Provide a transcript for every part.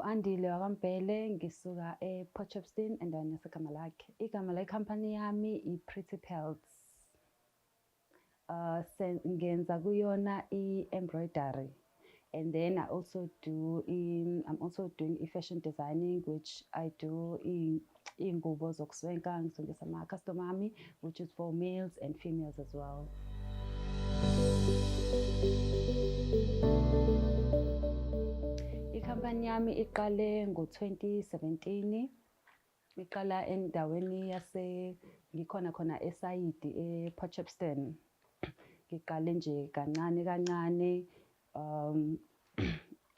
Ngingu-Andile wakwaMbhele, ngisuka e-Port Shepstone endaweni yaseGamalakhe. Igama lekhampani yami i-Pretty Pelts. Ngenza kuyona i-embroidery and then I also do I'm also doing i-fashion designing, which I do iy'ngubo zokuswenka, ngiswenkisa ama-customer ami, which is for males and females as well. Ikhampani yami iqale ngo-2017, iqala endaweni yase ngikhona khona eSayidi e-Port Shepstone. Ngiqale nje kancane kancane,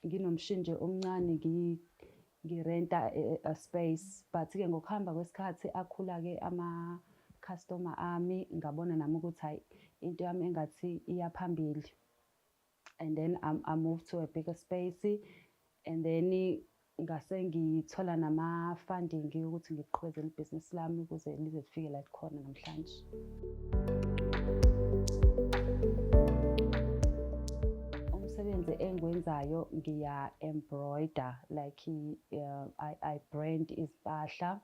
nginomshini nje omncane, ngirenta a space, but-ke ngokuhamba kwesikhathi akhula-ke ama-customer ami, ngabona nami ukuthi hhayi, into yami engathi iya phambili, and then I moved to a bigger space, and then ngase ngithola nama-funding ukuthi ngiqhubezele ibhizinisi lami ukuze lize lifike la likhona namhlanje. Umsebenzi engiwenzayo, ngiya-embroider, like I brand izimpahla,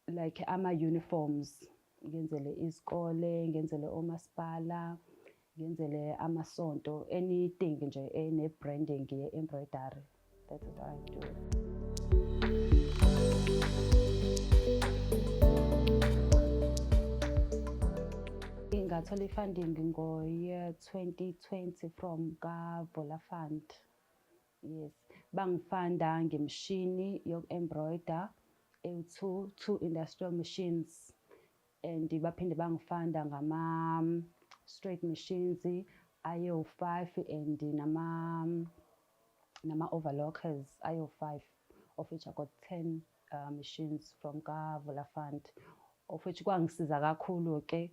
like ama-uniforms, ngenzele izikole, ngenzele omasipala, ngenzele amasonto, anything nje ene-branding ye-embroidery. That's what I do. Ngathola i-funding ngo-year 2020 from ka-Vola Fund. Yes, bangifanda ngemishini yoku-embroider ewu-two, two industrial machines, and baphinde bangifanda ngama-straight machines ayewu-5 and nama-overlockers ayewu-5, of which I got 10 machines from ka-Vola Fund, of which kwangisiza kakhulu-ke,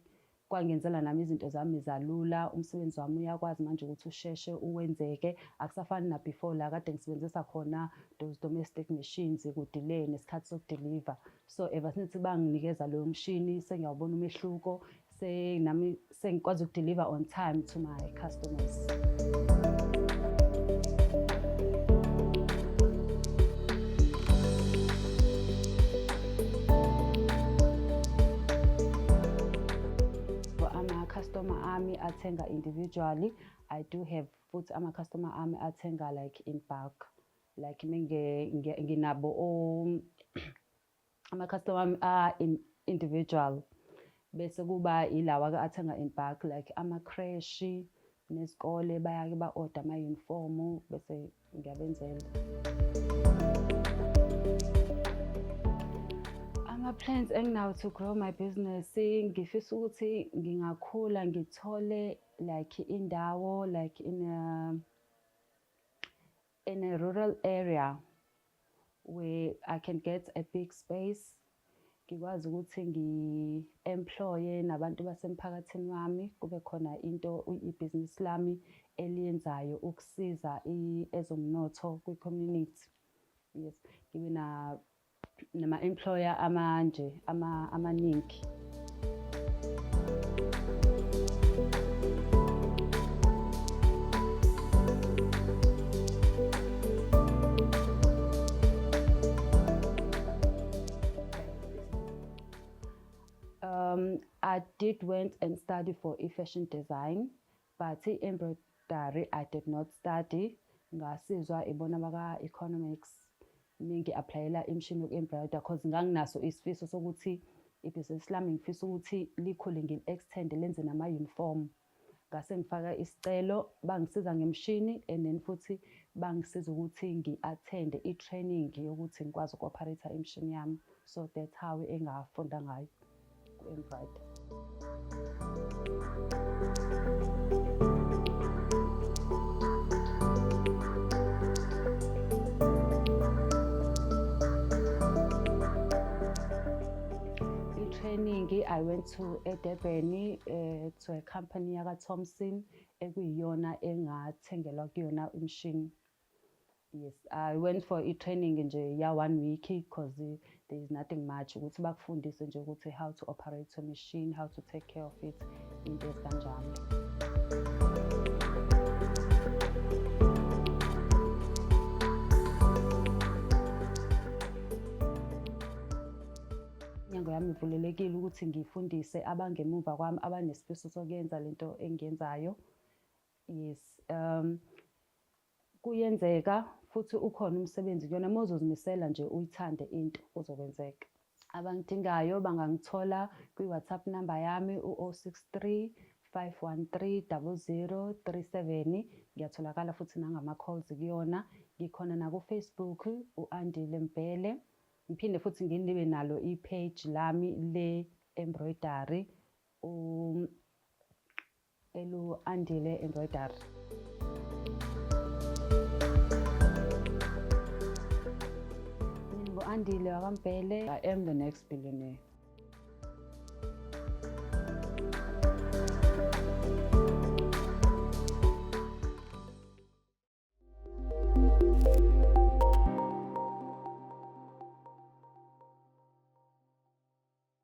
kwangenzela nami izinto zami zalula. Umsebenzi wami uyakwazi manje ukuthi usheshe uwenzeke, akusafani na before la kade ngisebenzisa khona those domestic machines, ku-delay nesikhathi sokudeliver. So ever since banginikeza loyo mshini, sengiyawubona umehluko, nami sengikwazi ukudeliver on time to my customers. Ama-customer ami athenga individually. I do have futhi ama-customer ami athenga like in bulk, like nginabo ama-customer ami a individual, bese kuba ilawa-ke athenga in bulk, like ama-creche nezikole, bayake ba-order ama-uniform bese ngiyabenzela. Ama-plans enginawo to grow my business, ngifisa ukuthi ngingakhula ngithole like indawo like in a rural area where I can get a big space, ngikwazi ukuthi ngi-employe nabantu basemphakathini wami, kube khona into ibhizinisi lami eliyenzayo ukusiza ezomnotho kwi-community. Yes, ngibe nama-employer amanje amaningi. I did went and study for e-fashion design, but i-embroidery I did not study. Ngasizwa ibona baka-economics mengi-applyela imishini yoku-embroider, 'cause nganginaso isifiso sokuthi ibhizinisi lami ngifisa ukuthi likhule, ngili-extend, lenze nama-uniform. Ngase ngifaka isicelo, bangisiza ngemishini and then futhi bangisiza ukuthi ngi-attend i-training yokuthi ngikwazi uku-operate imishini yami. So that's how engafunda ngayo ku-embroider. I-training, I went to eDurban to a company yaka Thompson ekuyiyona engathengelwa kuyona imishini. Yes, I went for i-training nje ya one week, because there is nothing much, ukuthi bakufundise nje ukuthi how to operate a machine, how to take care of it, into ezikanjalo. yami ivulelekile ukuthi ngifundise abangemuva kwami abanesifiso sokuyenza lento engiyenzayo. Yes, kuyenzeka futhi ukhona umsebenzi kuyona uma uzozimisela nje uyithande into kuzokwenzeka. Abangidingayo bangangithola kwi-WhatsApp number yami u-063 513 0037. Ngiyatholakala futhi nangama-calls kuyona. Ngikhona naku-Facebook u-Andile Mbhele. Ngiphinde futhi ngibe nalo i-page lami le-embroidery elu-Andile Embroidery. Mina ngu-Andile wakaMbhele. I am the next billionaire.